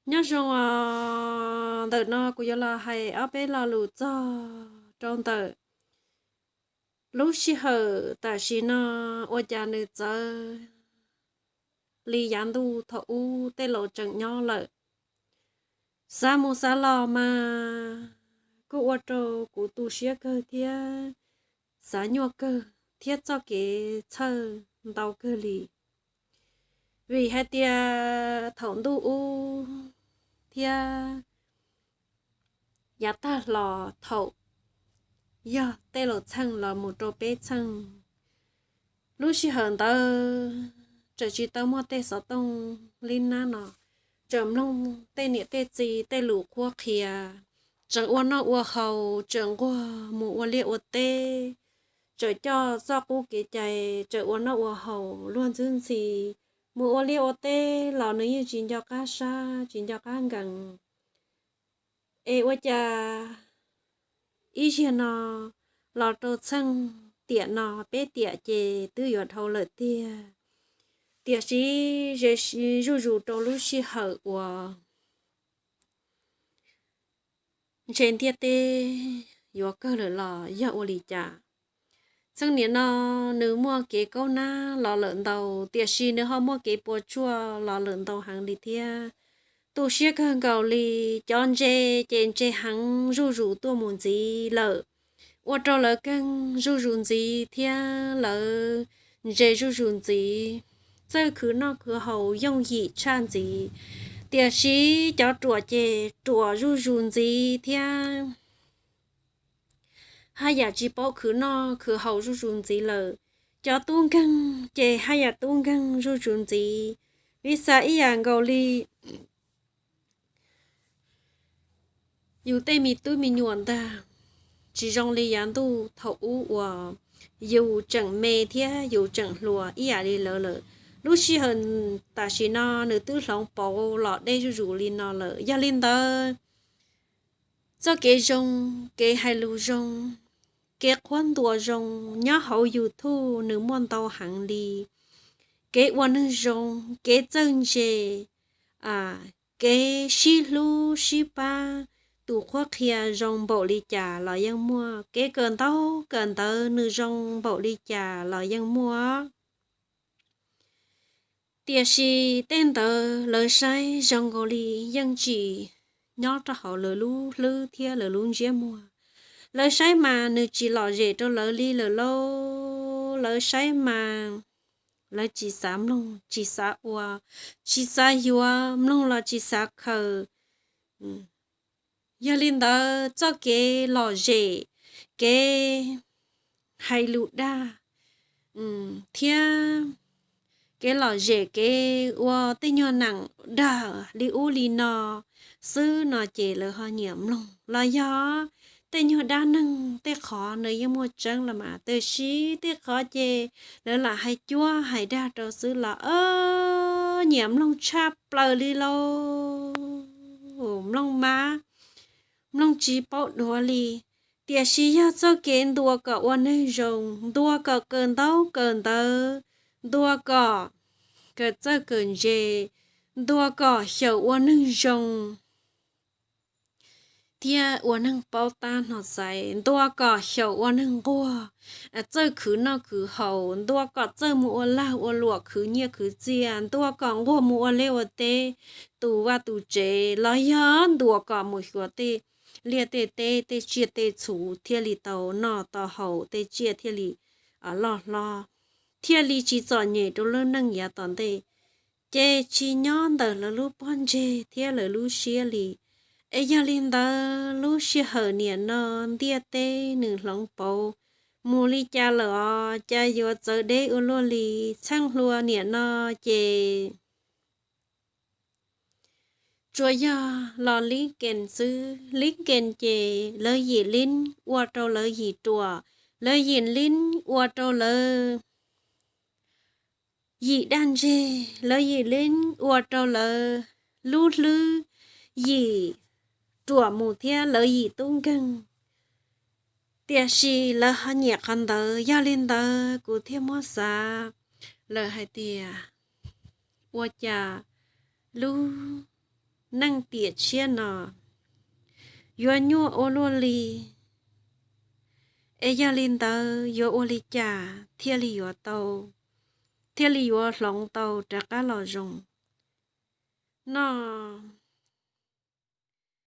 Nyob zoo os, ntawm no kuv yuav los hais ob peb lo lus txog rau ntawm lub sij hawm tam sim no, ua cas nws txawv li yav ntuj thaum ub tej laus tseem nyob lawm. Xav mus xav los mas kuj ua rau kuv tu siab kawg thiab xav nyuaj kawg thiab txoj kev txhawj ntau kawg li. Vim hais tias thaum ntuj ub thiab yav tag los thaum yog tej laus txheej los mus rau peb txheej, lub sij hawm ntawd tseem tsis tau muaj tej xov tooj li nab no, tseem mloog tej niam tej txiv tej lus qhuab qhia, tseem ua noj ua haus, tseem nquag mus ua liaj ua teb, tseem coj txoj qub kev cai, tseem ua noj ua haus luag ntxwb ntxhi, mus ua liaj ua teb los nws yeej tsis nco qab sab tsis nco qab nkees. Es ua cas ib zaug no los rau txheej tiam no peb tiam ces twb yuav dhau lawm tiag, tiam sis ze zuj zus rau lub sij hawm uas ntshe ntiaj teb yuav kawg lawm los yog ua li cas. Txheej niam no nws muaj kev kaub nab los lawm ntau, tiam sis nws ho muaj kev puas tsuaj los lawm ntau heev li thiab. Tu siab kawg nkaus li, cov ntse ces ntse heev zuj zus tuaj mus ntxiv lawm, ua rau lawv keej zuj zus ntxiv thiab lawv ntse zuj zus ntxiv. Txawj khwv noj khwv haus yooj yim tshaj ntxiv, tiam sis cov ruam ces ruam zuj zus ntxiv thiab haj yam tsis paub khwv noj khwv haus zuj zus ntxiv lawm. Cov tub nkeeg ces haj yam tub nkeeg zuj zus ntxiv. Piv xam ib yam nkaus li yus tej me tub me nyuam ntag, tsis zoo li yav ntuj thaum ub uas yus tseem me thiab yus tseem hluas ib yam li lawv lawm. Lub sij hawm tam sim no nws twb hloov pauv los deb zuj zus li no lawm. Yog li ntawd, txoj kev zoo, kev hais lus zoo, kev qhuab ntuas zoo nyob hauv YouTube nws muaj ntau heev li. Kev ua neeg zoo, kev txawj ntse, kev sib hlub sib pab, tus qhuab qhia zoo npaum li cas los yeej muaj, kev kawm ntaub kawm ntawv nws zoo npaum li cas los yeej muaj. Tiam sis tej ntawd lawv saib zoo nkaus li yeej tsis nyob rau hauv lawv lub hlwb thiab lawv lub ntsiab muag. Lawv saib mas nws tsis lom zem rau lawv li lawm lauj. Lawv saib mas lawv tsis xav mloog, tsis xav ua, tsis xav yuav, mloog los tsis xav khaws. Yog li ntawd, txoj kev lom zem, kev hais lus dag thiab kev lom zem kev ua tej nyuag neem dag li ub li no xwb no ces lawv ho nyiam mloog. Los yog tej nyuag dab neeg tej qhov nws yeej muaj tseeb los mas, tiam sis tej qhov ces lawv lam hais cuab hais dag rau xwb los nyiam mloog tshaj plaws li lauj. Mloog mas mloog tsis paub dhuav li. Tiam sis yog txoj kev ntuas kom ua neeg zoo, ntuas kom kawm ntaub kawm ntawv, ntuas kom kawm txawj kawm ntse, ntuas kom xyaum ua neeg zoo thiab ua neeg paub tab hno xaiv, ntuas kom xyaum ua neeg nquag, txawj khwv noj khwv haus, ntuas kom txawj mus ua lag ua luam khwv nyiaj khwv txiaj, ntuas kom nquag mus ua liaj ua teb, tu vaj tu tsev, los yog ntuas kom mus xyuas tej liaj tej teb, tej tsiaj tej txhu thiaj li tau noj tau haus, tej tsiaj thiaj li loj hlob, thiaj li tsis txom nyem rau lub neej yav tom ntej, ces tsis nyob ntawm lawv lub pob ntseg thiab lawv lub siab li. Es yog li ntawd, lub sij hawm niam no ntiaj teb nws hloov pauv mus li cas lawm os, cas yuav txawv deb ua luaj li. Txheej hlua niam no ces tsuas yog los lib kees xwb. Lib kees ces lawv yim lib ua rau lawv yim ruam, lawv yim lib ua rau lawv yim dag ntseg, lawv yim lib ua rau lawv lub hlwb yim ruam mus thiab lawv yim tub nkeeg. Tiam sis lawv ho nyiam qhov ntawd. Yog li ntawd kuv thiaj muab xav lawm hais tias ua cas lub neej tiam tshiab no yuav nyuaj ua luaj li, es yog li ntawd yuav ua li cas thiaj li yuav tau, thiaj li yuav hloov tau rov qab los zoo? Noj